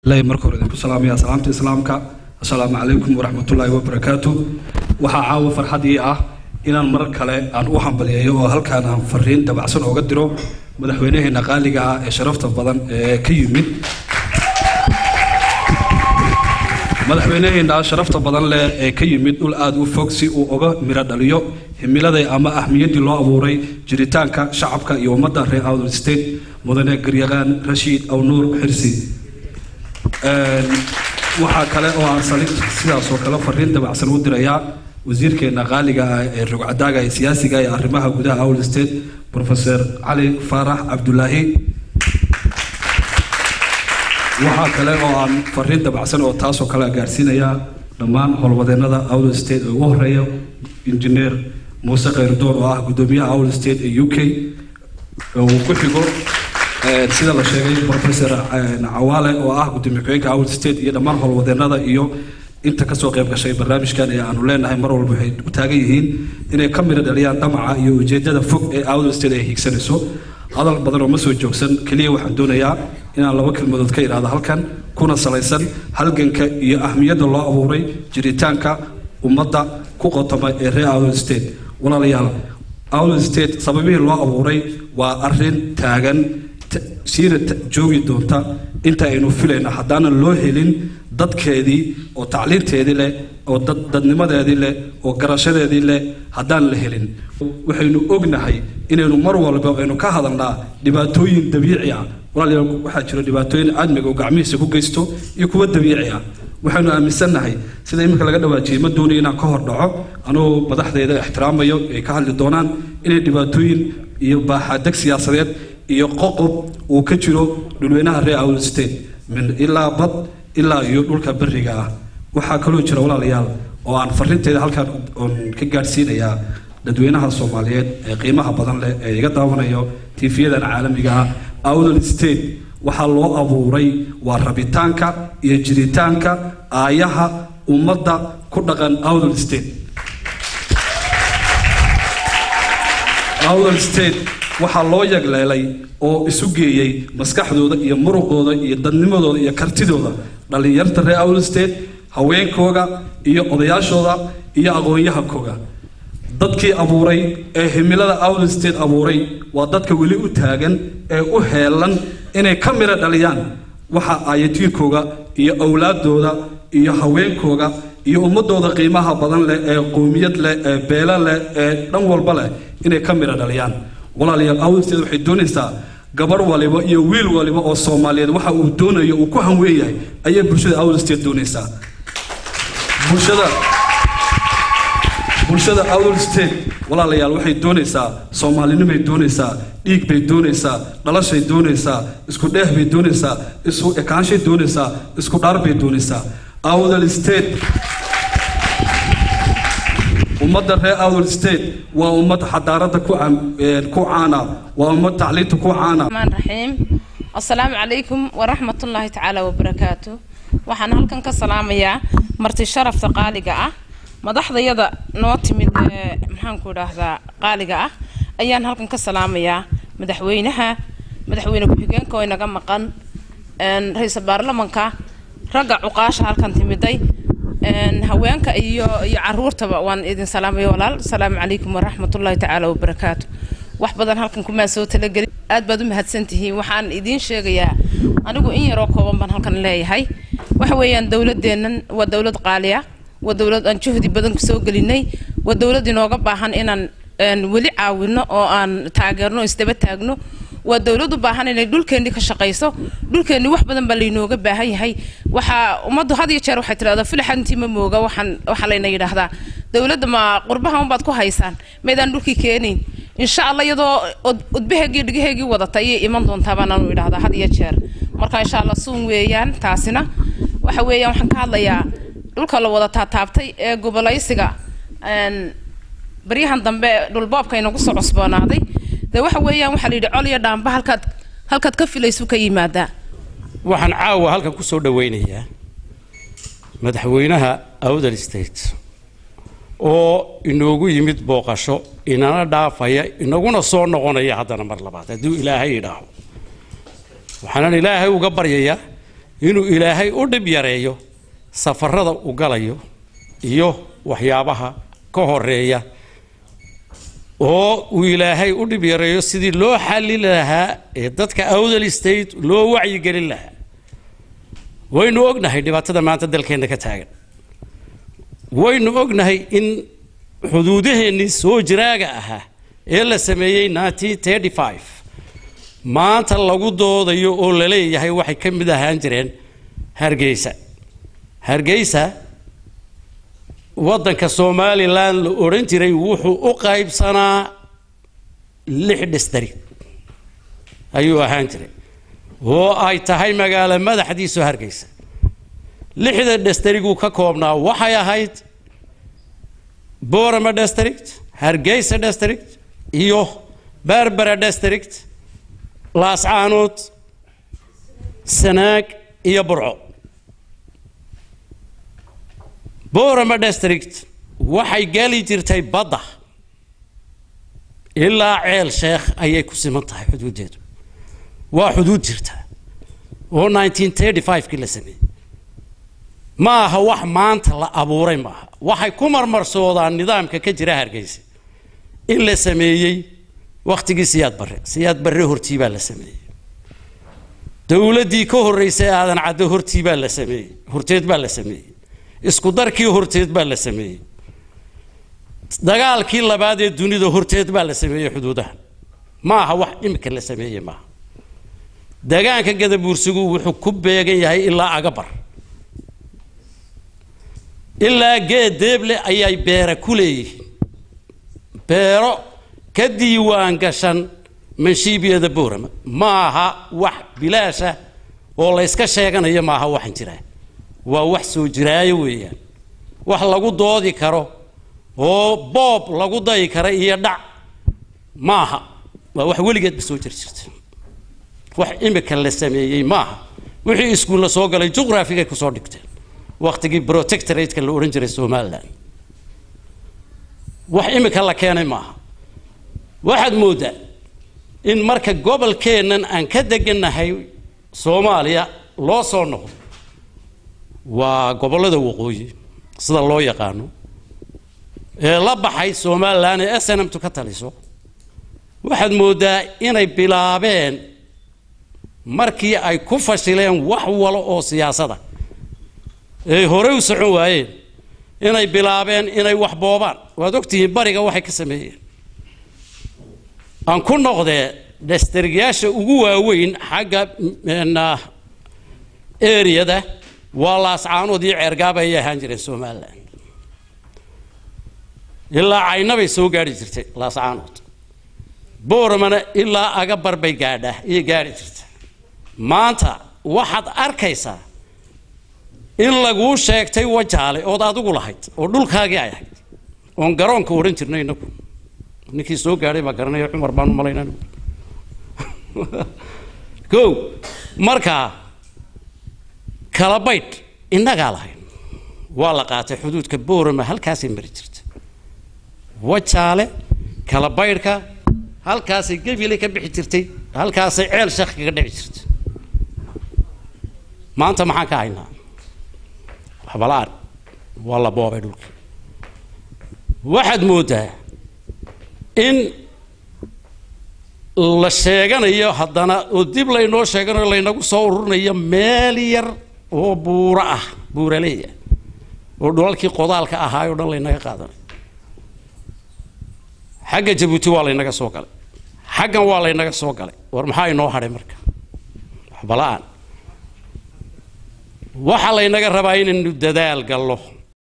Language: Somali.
Marka hore idinku salaamaya salaamta Islaamka, assalaamu calaykum waraxmatullaahi wabarakaatu. Waxaa caawa farxad ii ah inaan mar kale aan u hambalyeeyo oo halkaan aan fariin dabacsan ooga diro madaxweynaheena qaaliga ah ee sharafta badan ee ka yimid, madaxweynaheena sharafta badan leh ee ka yimid dhul aada u fog si uu uga miro dhaliyo himiladay ama ahmiyaddii loo abuuray jiritaanka shacabka iyo ummadda reer Awdal State, mudane Garyaqaan Rashiid Awnuur Xirsi. Waxaa kale oo aan sali sidaas oo kale fariin dabacsan u dirayaa wasiirkeena qaaliga ah ee rugcadaaga ee siyaasiga ee arrimaha gudaha Awdal State, Professor Cali Faarax Cabdulaahi. Waxaa kale oo aan fariin dabacsan oo taasoo kale gaarsiinayaa dhammaan howlwadeennada Awdal State ee ugu horeeya Injineer Muuse Khayrudoon oo ah guddoomiyaha Awdal State ee UK, uu ku xigo sida la sheegay Professor Cawaale oo ah gudoomiye ku-xigeenka Awdal State, iyo dhammaan howlwadeennada iyo inta kasoo qayb gashay barnaamijkan ee aanu leenahay mar walba waxay u taagan yihiin inay ka miro dhaliyaan damaca iyo ujeedada fog ee Awdal State ay hiigsanayso. Hadal badan oo ma soo joogsan, keliya waxaan doonayaa inaan laba kelmadood ka idhaahdo halkan, kuna salaysan halganka iyo ahmiyadda loo abuuray jiritaanka ummadda ku qotoma ee reer Awdal State. Walaalayaal, Awdal State sababihii loo abuuray waa arrin taagan siina joogi doonta inta aynu filayno haddaanan loo helin dadkeedii oo tacliinteedii leh oo dadnimadeedii leh oo garashadeedii leh haddaan la helin. Waxaynu ognahay inaynu mar walba aynu ka hadalnaa dhibaatooyin dabiici ah. Walaalayaal, waxaa jira dhibaatooyin aadmiga oo gacmihiisa ku geysto iyo kuwo dabiici ah. Waxaynu aaminsannahay sida iminka laga dhawaajiyey, ma doonayo inaan ka hor dhaco anuu madaxdeeda ixtiraamayo ay ka hadli doonaan, inay dhibaatooyin iyo baaxaadeg siyaasadeed iyo qoqob uu ka jiro dhulweynaha reer Awdal State min ilaa bad ilaa iyo dhulka beriga ah. Waxaa kaloo jira, walaalayaal, oo aan fariinteeda halkaan oon ka gaadhsiinayaa dadweynaha Soomaaliyeed ee qiimaha badan leh ee iga daawanayo tiifiyadan caalamiga ah, Awdal State waxaa loo abuuray waa rabitaanka iyo jiritaanka aayaha ummadda ku dhaqan Awdal State. Awdal State waxaa loo yagleelay oo isu geeyey maskaxdooda iyo muruqooda iyo dadnimadooda iyo kartidooda dhallinyarta reer Awdal State, haweenkooga iyo odayaashooda iyo aqoon-yahankooga. Dadkii abuuray ee himilada Awdal State abuuray waa dadka weli u taagan ee u heelan inay ka miro dhaliyaan waxa aayatiinkooga iyo awlaadooda iyo haweenkooga iyo ummadooda qiimaha badan leh ee qowmiyad leh ee beelo leh ee dhan walba leh inay ka miro dhaliyaan. Walaalayaal, Awdal State waxay doonaysaa gabarh waliba iyo wiil waliba oo Soomaaliyeed waxa uu doonayo uu ku hanweyn yahay ayay bulshada Awdal State doonaysaa. Bulshada Awdal State, walaalayaal, waxay doonaysaa soomaalinimay doonaysaa, dhiig bay doonaysaa, dhalashay doonaysaa, isku dheeh bay doonaysaa, isku ekaanshay doonaysaa, isku dhaar bay doonaysaa. Awdal State, ummadda reer Awdal State waa ummad xadaaradda ku caana, waa ummad tacliinta ku caana. الرحمن الرحيم. السلام عليكم ورحمة الله تعالى وبركاته. Waxaan halkan ka salaamayaa marti sharafta qaaliga ah, madaxdayada noo timid ee maxaan ku idhaahdaa qaaliga ah ayaan halkan ka salaamayaa, madaxweynaha, madaxweyne ku-xigeenka oo inaga maqan, ra-iisul baarlamanka, ragga cuqaasha halkan timiday, haweenka iyo caruurtaba waan idin salaamaya. Walaal, asalaamu calaykum waraxmatullahi tacaala wabarakaatu. Wax badan halkan kumaan soo talagelin, aad baad u mahadsantihiin. Waxaan idiin sheegayaa anigu in yaroo kooban baan halkan leeyahay. Waxa weeyaan dowladeennan waa dowlad qaaliya, waa dowlad aan juhdi badan kusoo gelinay, waa dowlad inooga baahan inaan weli caawino oo aan taageerno, isdaba taagno. Waa dowlad u baahan inay dhulkeennii ka shaqayso. Dhulkeennii wax badan baa laynooga baahan yahay. Waxaa ummaddu had iyo jeer waxay tidhahdaa filaxantii ma mooga. Waxaan waxaa layna yidhaahdaa dowladda ma qurbaha unbaad ku haysaan, maydaan dhulkii keenayn? Insha Allah iyadoo udbaheegii dhigaheegii wadata ayay iman doontaa baan anu idhahdaa had iyo jeer. Marka insha Allah suun weeyaan. Taasina waxa weeyaan waxaan ka hadlayaa dhulka la wada taataabtay ee gobolaysiga baryahan dambe dhulboobka inagu soo cusboonaaday. Dee waxa weeyaan waxaa la yidhi col iyo dhaamba halkaad ka filaysu ka yimaadaa. Waxaan caawa halkan ku soo dhawaynayaa madaxweynaha Awdal State oo inoogu yimid booqasho, inana dhaafaya, inaguna soo noqonaya haddana mar labaad hadduu Ilaahay idhaaho. Waxaanan Ilaahay uga baryayaa Inuu Ilaahay u dhib yareeyo safarada u galayo iyo waxyaabaha ka horeeya, oo uu Ilaahay u dhib yareeyo sidii loo xallin lahaa ee dadka Awdal State loo wacyigelin lahaa. Waynu ognahay dhibaatada maanta dalkeenna ka taagan. Waynu ognahay in xuduudaheennii soo jiraaga ahaa ee la sameeyey 1935 maanta lagu doodayo oo la leeyahay waxay ka mid ahaan jireen Hargeysa. Hargeysa waddanka Somaliland la odhan jiray wuxuu u qaybsanaa 6 district ayuu ahaan jiray, oo ay tahay magaalo madaxdiisu Hargeysa. 6da districtuu ka koobnaa waxay ahayd Boorama district, Hargeysa district iyo Berbera district, Laascaanood, Sanaag iyo Burco. Boorama district waxay geli jirtay badda ilaa Ceel Sheekh ayay ku siman tahay xuduuddeedu. Waa xuduud jirta oo 1935kii la sameeyey. Ma aha wax maanta la abuuray, maaha. Waxay ku marmarsoodaan nidaamka ka jira Hargeysa in la sameeyey wakhtigii Siyaad Barre. Siyaad Barre hortii baa la sameeyey, dowladdii ka horreysay Aadan Caddo hortii baa la sameeyey, horteed baa la sameeyey, isku darkii horteed baa la sameeyey, dagaalkii labaad ee dunida horteed baa la sameeyey xuduudaha. Ma aha wax imika la sameeyey, maaha. Degaanka Gadabuursigu wuxuu ku beegan yahay ilaa Agabar, ilaa Geed Deeble ayay beera ku leeyihiin, beero ka diiwaan gashan manshiibiyada Boorama. Ma aha wax bilaasha oo la yska sheeganayo, maaha. Waxaan jiraa waa wax soo jiraayo weeyaan. Wax lagu doodi karo oo boob lagu dayi kara iyo dhac maaha. Waa wax weligeedba soo jiri jirta, wax imika la sameeyey maaha. Wixii iskuulla soo galay juqraafigay kusoo dhigteen waktigii protectorate-ka la odhan jiray Somaliland. Wax imika la keenay maaha. Waxaad mooddaa in marka gobolkeennan aan ka degannahay Soomaaliya loo soo noqdo, waa gobollada waqooyi sida loo yaqaano ee la baxay Somaliland ee SNMtu ka taliso, waxaad mooddaa inay bilaabeen markii ay ku fashileen wax walo oo siyaasada ay horey u socon waayeen, inay bilaabeen inay wax boobaan. Waad ogtihiin bariga waxay ka sameeyeen. Aan ku noqdee districtyaasha ugu waaweyn xagga eriyada waa Laascaanood iyo Ceergaaba ayay ahaan jireen Somaliland. Ilaa Caynabay soo gaadhi jirtay Laascaanood, Booramana ilaa Agabar bay gaadhaa iyo gaadhi jirta. Maanta waxaad arkaysaa in laguu sheegtay Wajaale ood adigu lahayd oo dhulkaagii ay ahayd, oon garoonka odhan jirnay inagu. Ninkii soo gaadhay baa garanaya, Cumar baan u malaynaa ko. Markaa kala baydh innagaa lahayn waa la qaatay. Xuduudka Boorama halkaasay mari jirta, Wajaale kala baydhka halkaasay Gebile ka bixi jirtay, halkaasay Ceel Sheekh kaga dhici jirtay. Maanta maxaan ka haynaa? Waxbalaan. Waa la boobay dhulka. Waxaad mooddaa in la sheeganayo haddana oo dib laynoo sheeganayo, laynagu soo ururinayo meel yar oo buuro ah, buuraleeya, oo dhulalkii qodaalka ahaay oo dhan laynaga qaadanayo. Xagga Jabuuti waa laynaga soo galay, xaggan waa laynaga soo galay. War maxaa inoo hadhay marka? Waxba la-aan. Waxaa laynaga rabaa inaynu dadaal gallo.